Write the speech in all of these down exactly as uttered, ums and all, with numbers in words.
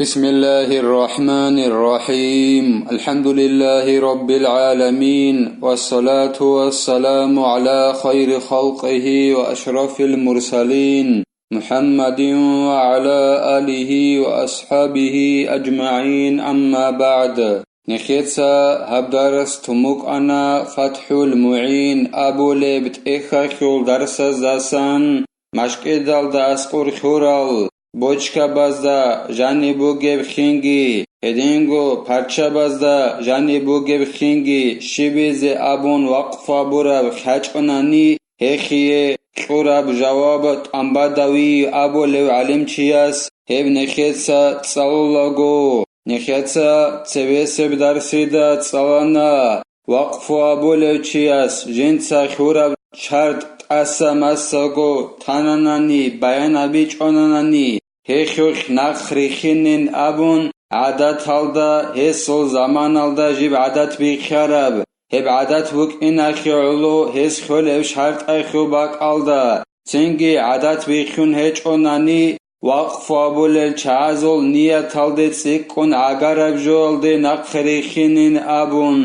بسم الله الرحمن الرحيم. الحمد لله رب العالمين، والصلاة والسلام على خير خلقه وأشرف المرسلين، محمد وعلى آله وأصحابه أجمعين، أما بعد. Нехеца гьаб дарс тумукъана ФатхӀул МугӀин абулеб тӀехьалъул дарсаздасан, машкӀидалда аскӀор хьурал бочкабазда жаниб бугеб хинги, гьединго парччабазда жаниб бугеб хинги щибизе абун вакъфу гьабураб хьачӀунани, гьехие кьураб жаваб ТӀамбадавий абулев гӀалимчияс гьеб нехеца цӀалулаго. Нехеца цебесеб дарсида цӀалана вакъфу абулев чияс жинца хьураб шартӀ тӀаса-масаго тананани, баян гьабичӀонанани, гьелъулъ нахъ рихьинин абун, гӀадаталда, гьесул заманалда жиб гӀадат бихьараб, гьеб гӀадат букӀинахъе гӀоло гьес хьолеб шартӀахъул бакӀалда, цинги гӀадат бихьун гьечӀонани, вакъфу абулел чагӀазул нияталде цӀикӀкӀун гӀагараб жоялде нахъе рихьинин абун.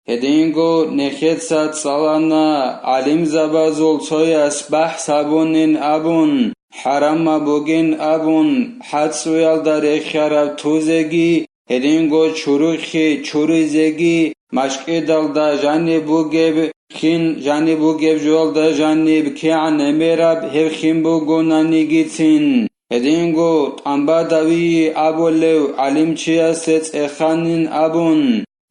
Гьединго нехеца цӀалана гӀалимзабазул цояс бахӀс гьабунин абун, хӀарамаб бугин абун, хӀацӀуялда рехьараб тузеги, гьединго чурухъе чуризеги, машкӀидалда жаниб бугеб, хин жаниб бугеб жоялда жаниб кигӀан гӀемераб гьеб хин бугонанигицин, гьединго ТӀамбадавий абулев гӀалимчиясе цӀеханин абун,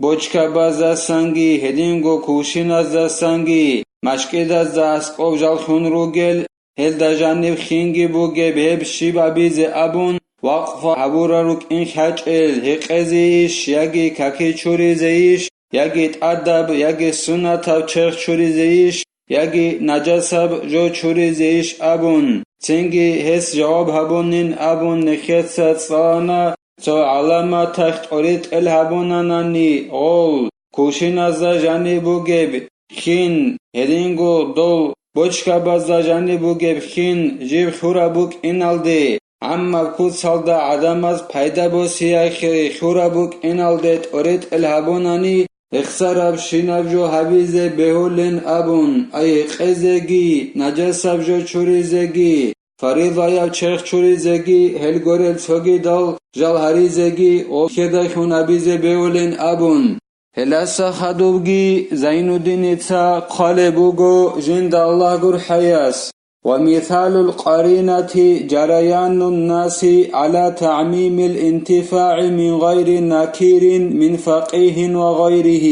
бочкабаздасанги гьединго кувшиназдасанги машкӀидазда аскӀоб жал хьун ругел, гьелда жаниб хинги бугеб гьеб щиб абизе абун, вакъфу гьабурал рукӀин хьачӀел гьекъезейищ, яги каки чуризейищ, яги тӀадаб, яги суннатаб черх чуризейищ, яги нажасаб жо чуризейищ абун, цинги гьес жаваб гьабунин абун нехеца цӀалана, цо гӀаламаталъ тӀоритӀел гьабунанани гъол, кувшиназда жаниб бугеб хин, гьединго дол бочкабазда жаниб бугеб хин жиб хьураб букӀиналде, гӀаммаб куцалда гӀадамаз пайда босиялъе хьураб букӀиналде тӀоритӀел гьабунани, рехсарабщинаб жо гьабизе бегьулин абун, ай гьекъезеги, нажасаб жо чуризеги, фаризаяб черх чуризеги, гьел гурел цогидал жал гьаризеги, гъоб хьедахьун гьабизе бегьулин абун. Гьелдаса хадубги Зайнуддиница хъвалеб буго жинда Аллагь гурхӀаяс: ومثال القرينة جريان الناس على تعميم الانتفاع من غير نكير من فقيه وغيره.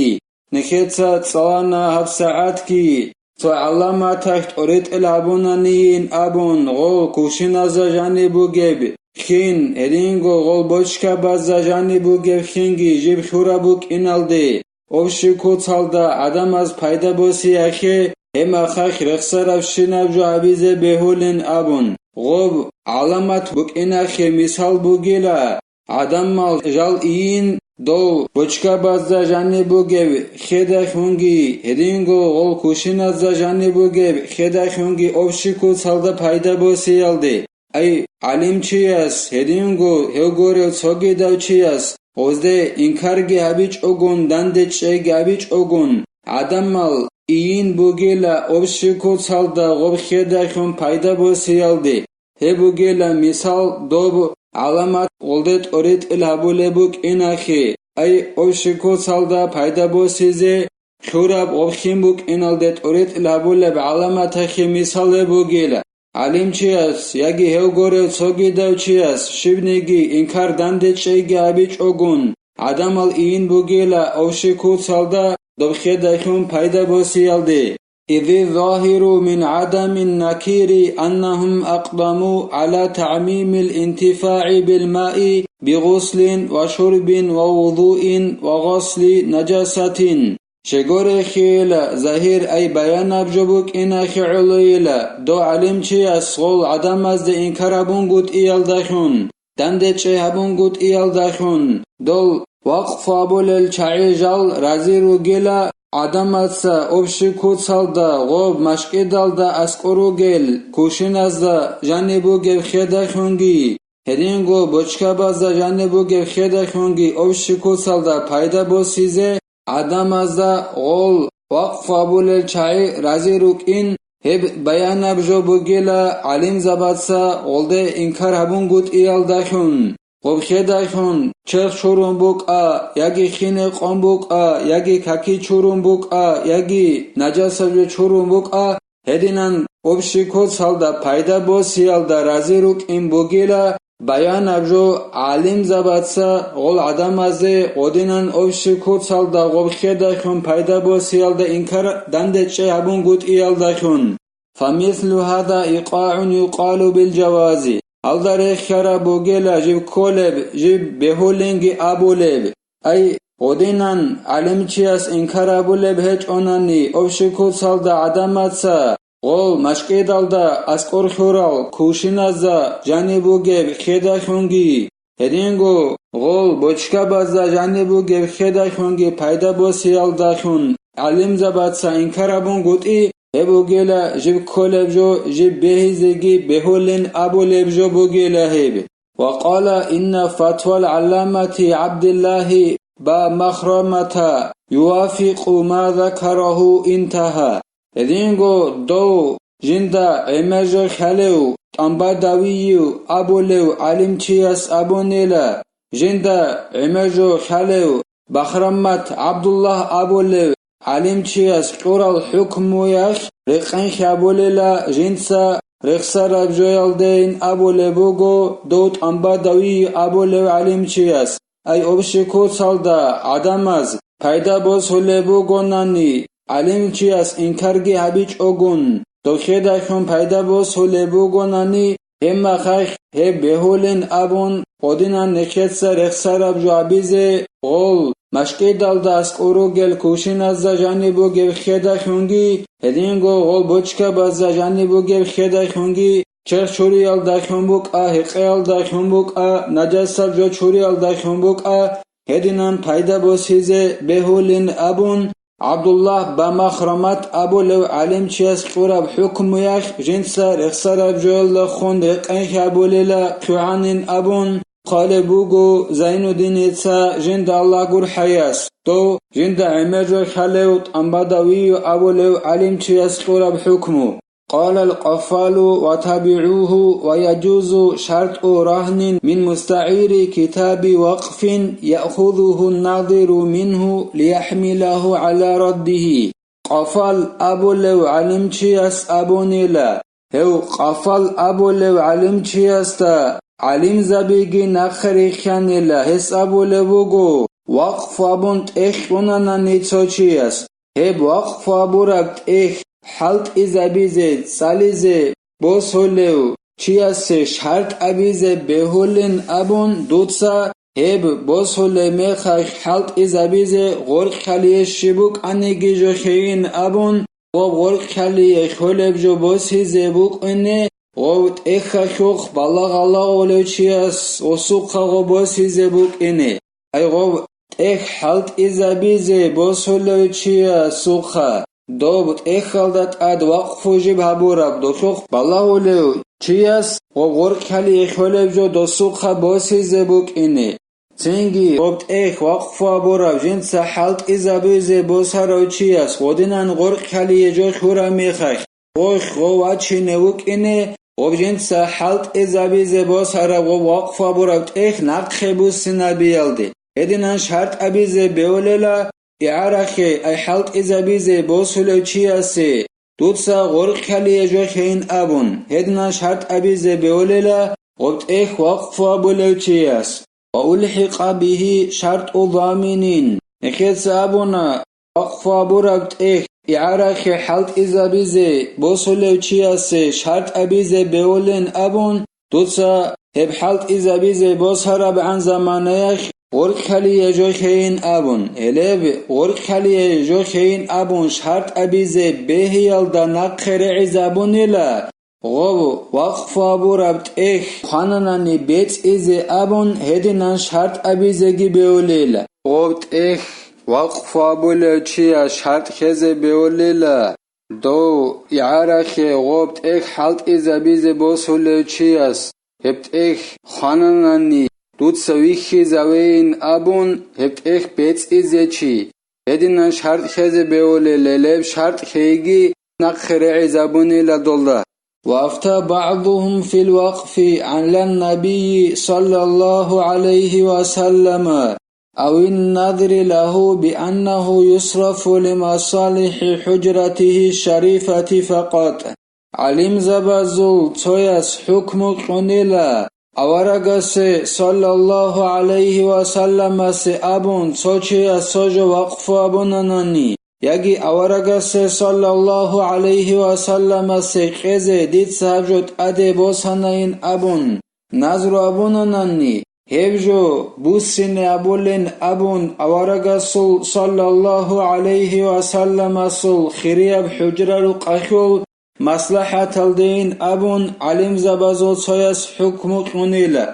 Нехеца цӀалана гьаб сагӀатги, цо гӀаламаталъ тӀоритӀел гьабунанийин абун, гъол кувшиназда жаниб бугеб хин, гьединго гъол бочкабазда жаниб бугеб хинги жиб хьураб букӀиналде, общий куцалда гӀадамаз пайда босиялъе, гьеб мехалъ рехсарабщинаб жо гьабизе бегьулин абун, гъоб гӀаламат букӀиналъе мисал бугила, гӀадамал жал ийин, дол бочкабазда жаниб бугеб хьедахьунги, гьединго гъол кувшиназда жаниб бугеб хьедахьунги общий куцалда пайда босиялде. Ай, гӀалимчияс, гьединго гьев гурев цогидав чияс, гъозде инкарги гьабичӀогун, дандечӀейги гьабичӀогун, гӀадамал ийин бугила общий куцалда гъоб хьедахьун пайда босиялде. Гьеб бугила мисал доб гӀаламат гъолде тӀоритӀел гьабулеб букӀиналъе, ай, общий куцалда пайда босизе хьураб гъоб хин букӀиналде тӀоритӀел гьабулеб гӀаламаталъе мисал гьеб бугила. ГӀалимчияс яги гьев гурев цогидав чияс щибниги инкар дандечӀейги гьабичӀогун, гӀадамал ийин бугила общий куцалда доб хьедахьун пайда босиялде. إذ الظاهر من عدم النكير أنهم أقدموا على تعميم الانتفاع بالماء بغسل وشرب ووضوء وغسل نجاسة. Щегорехъейила, загьир ай баянаб жо букӀинахъе гӀолойила, дов гӀалимчияс гъол гӀадамазде инкар гьабунгутӀиялдалъун, дандечӀей гьабунгутӀиялдалъун, дол вакъфу абулел чагӀи жал рази ругила, гӀадамаца общий куцалда гъоб машкӀидалда аскӀор ругел кувшиназда жаниб бугеб хьедахьунги, гьединго бочкабазда жаниб бугеб хедахьунги общий куцалда пайда босизе, гӀадамазда гъол вакъфу абулел чагӀи рази рукӀин, гьеб баянаб жо бугила гӀалимзабаца гъолде инкар гьабунгутӀиялдалъун. Гъоб хедалъун черх чурун букӀа, яги хине къон букӀа, яги каки чурун букӀа, яги нажасаб жо чурун букӀа, гьединан общий куцалда пайда босиялда рази рукӀин бугила баянаб жо гӀалимзабаца гъол гӀадамазде гъодинан общий куцалда гъоб хедалъун пайда босиялда инкар данде чӀей гьабунгутӀиялдалъун. فمثل هذا إيقاع يقال بالجواز. Гьалда рехьараб бугела жиб кколеб, жиб бегьулинги абулеб. Ай, гъодинан гӀалимчияс инкар абулеб гьечӀонани, общий куцалда гӀадамаца гъол машкӀидалда аскӀор хьурал кувшиназда жаниб бугеб хедалъунги, гьединго гъол бочкабазда жаниб бугеб хедалъунги пайда босиялдалъун гӀалимзабаца инкар гьабунгутӀи, гьеб бугела жиб кколеб жо, жиб бегьизеги бегьулин абулеб жо бугела гьеб. وقال إن فتوى العلامة عبد الله با مخرمة يوافق ما ذكره انتهى. Гьединго дов жинда гӀемер жо хьалев, ТӀамбадавиев абулев гӀалимчияс абунила, жинда гӀемер жо хьалев, Бахраммат ГӀабдуллагь абулев гӀалимчияс кьурал хӀукмуялъ рекъен хьабулила жинца рехсараб жоялдейин абулеб буго дов ТӀамбадавиев абулев гӀалимчияс. Ай общий куцалда гӀадамаз пайда босулеб бугонани, гӀалимчияс инкарги гьабичӀогун, дохедалъун пайда босулеб бугонани, гьеб мехалъ гьеб бегьулин абун, гъодинан нехеца рехсараб жо гьабизе гъол машкӀидалда аскӀор ругел кувшиназда жаниб бугеб хедалъунги, гьединго гъол бочкабазда жаниб бугеб хедалъунги, черх чуриялдалъун букӀа, гьекъеялдалъун букӀа, нажасаб жо чуриялдалъун букӀа, гьединан пайда босизе бегьулин абун, ГӀабдуллагь ба Махрамат абулев гӀалимчияс кьураб хӀукмуялъ жинца рехсараб жоялдехун рекъен хьабулила кьугӀанин абун, хъвалеб буго Зайнуддиница жинда Аллагь гурхӀаяс, дов жинда гӀемер жо хьалев ТӀамбадавиев абулев гӀалимчияс кьураб хӀукму. قال القفال وتابعوه: ويجوز شرط رهن من مستعير كتاب وقف يأخذه الناظر منه ليحمله على رده. Къафал абулев гӀалимчияс абунила, гьев Къафал абулев гӀалимчиясда гӀалимзабиги нахъе рихьанила, гьес абулеб буго, вакъфу абун тӀехь кьунанани цо чияс, гьеб вакъфу абураб тӀехь хӀалтӀизабизе, цӀализе босулев чиясе шартӀ абизе бегьулин абун, дуца гьеб босулеб мехалъ хӀалтӀизабизе гъоркьалие щиб букӀаниги жо хейин абун, гъоб гъоркьалие хьолеб жо босизе букӀине, гъов тӀехьалъухъ балагьалагъулев чияс осухъа гъоб босизе букӀине. Ай гъоб тӀехь хӀалтӀизабизе босулев чиясухъа, доб тӀехьалда тӀад вакъфу жиб гьабураб досухъ балагьулев чияс гъоб гъоркьалие хьолеб жо досухъа босизе букӀине. Цинги гъоб тӀехь вакъфу гьабураб жинца хӀалтӀизабизе босарав чияс гъодинан гъоркьалие жо хьураб мехалъ, гъолъ гъов вачине вукӀине, гъоб жинца хӀалтӀизабизе босараб гъоб вакъфу гьабураб тӀехь нахъе буссинабиялде. Гьединан шартӀ абизе бегьулела, игӀарахъе, ай хӀалтӀизабизе босулев чиясе, дуца гъоркьалие жо хейин абун, гьединан шартӀ абизе бегьулела, гъоб тӀехь вакъфу гьабулев чияс. وألحق به شرط ضامن. Нехеца абуна, вакъфу гьабураб тӀехь игӀарахъе хӀалтӀизабизе босулев чиясе шартӀ абизе бегьулин абун, дуца гьеб хӀалтӀизабизе босарабгӀан заманаялъ гъоркьалие жо хейин абун, гьелеб гъоркьалие жо хейин абун шартӀ абизе бегьиялда нахъе регӀизабунила, гъоб вакъфу гьабураб тӀехь хвананани бецӀизе абун, гьединан шартӀ абизеги бегьулила. Гъоб тӀехь вакъфу гьабулев чияс шартӀ хьезе бегьулила, дов игӀарахъе гъоб тӀехь хӀалтӀизабизе босулев чияс, гьеб тӀехь хвананани, дуца вихьизавейин абун, гьеб тӀехь бецӀизе чи, гьединан шартӀ хезе бегьулел, гьеб шартӀ хейги нахъе регӀизабунила долда. وأفتى بعضهم في الوقف على النبي صلى الله عليه وسلم أو النذر له بأنه يصرف لمصالح حجرته الشريفة فقط. ГӀалимзабазул цояс хӀукму кьунила, аварагасе саллаллаху гӀалайхи ва салламасе абун цо чияс цо жо вакъфу абунанани, яги аварагасе саллаллаху гӀалайхи ва салламасе кьезе дица гьаб жо тӀаде босанайин абун назру абунанани, гьеб жо буссине абулин абун аварагасул саллаллаху гӀалайхи ва салламасул хирияб хӀужра-рукъалъул маслахӀаталдейин абун гӀалимзабазул цояс хӀукму кьунила.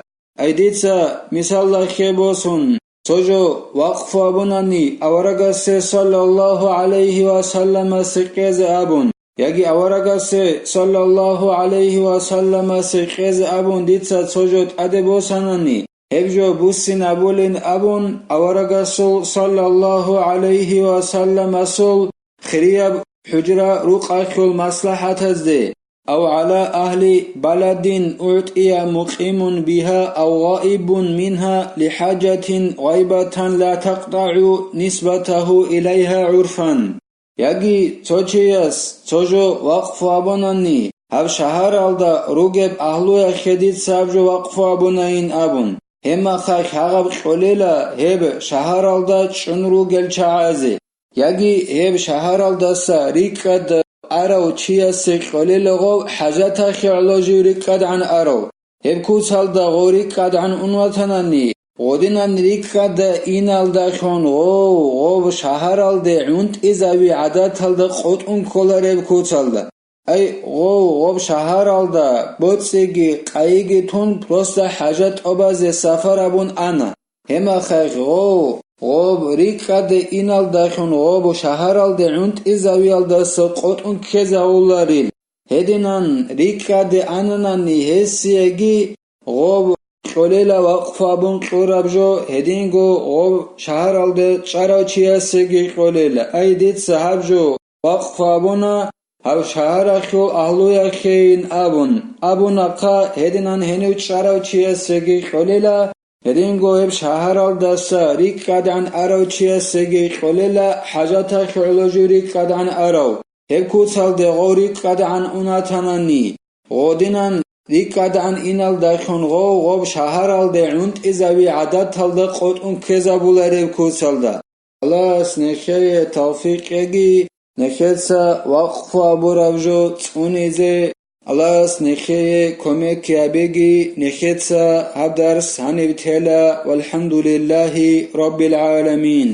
Ай дица мисаллахъе босун, цо жо вакъфу абунани аварагасе саллаллаху гӀалайхи ва салламасе кьезе абун, яги аварагасе саллаллаху гӀалайхи ва салламасе кьезе абун дица цо жо тӀаде босанани, гьеб жо буссин абулин абун аварагасул саллаллаху гӀалайхи ва салламасул хирияб хӀужра-рукъалъул маслахӀатазде, أو على أهل بلد أعطي مقيم بها أو غائب منها لحاجة غيبة لا تقطع نسبته إليها عرفا. Яги цо чияс цо жо вакъфу абунани, гьаб шагьаралда ругеб агьлуялъе дица гьаб жо вакъфу абунайин абун, гьеб мехалъ гьагъаб кьолела гьеб шагьаралда чӀун ругел чагӀазе, яги гьеб шагьаралдаса рикӀкӀад арав чиясе кьолела гъов хӀажаталъе гӀоло жив рикӀкӀадгӀан арав. Гьеб куцалда гъов рикӀкӀадгӀан ун ватанани, гъодинан рикӀкӀада иналдалъун гъов, гъов шагьаралде гӀунтӀизави гӀадаталда къотӀун кколареб куцалда. Ай, гъов, гъоб шагьаралда боцӀиги къайиги тун, просто хӀажат тӀобазе сафар абун ана. Гьеб мехалъ гъов, гъоб рикӀкӀаде иналдалъун гъоб шагьаралде гӀунтӀизавиялдаса къотӀун ккезавуларил. Гьединан рикӀкӀаде ананани гьесиеги гъоб кьолела вакъфу абун кьураб жо, гьединго гъоб шагьаралде чӀарав чиясеги кьолела. Ай дица гьаб жо вакъфу абуна, гьав шагьаралъул агьлуялъейин абун, абунахъа, гьединан гьенив чӀарав чиясеги кьолела, гьединго гьеб шагьаралдаса рикӀкӀадгӀан арав чиясеги кьолела, хӀажаталъе гӀоло жив рикӀкӀадгӀан арав, гьеб куцалде гъов рикӀкӀадгӀан ун ватанани, гъодинан рикӀкӀадгӀан иналдалъун гъов, гъоб шагьаралде гӀунтӀизави гӀадаталда къотӀун ккезабулареб куцалда. Аллагьас нехее тавфикъ кьеги, нехеца вакъфу абураб жо цӀунизе, Аллагьас нехее кумек гьабеги, нехеца гьаб дарс гьаниб тела, валхӀамдулиллагьи раббил гӀаламин.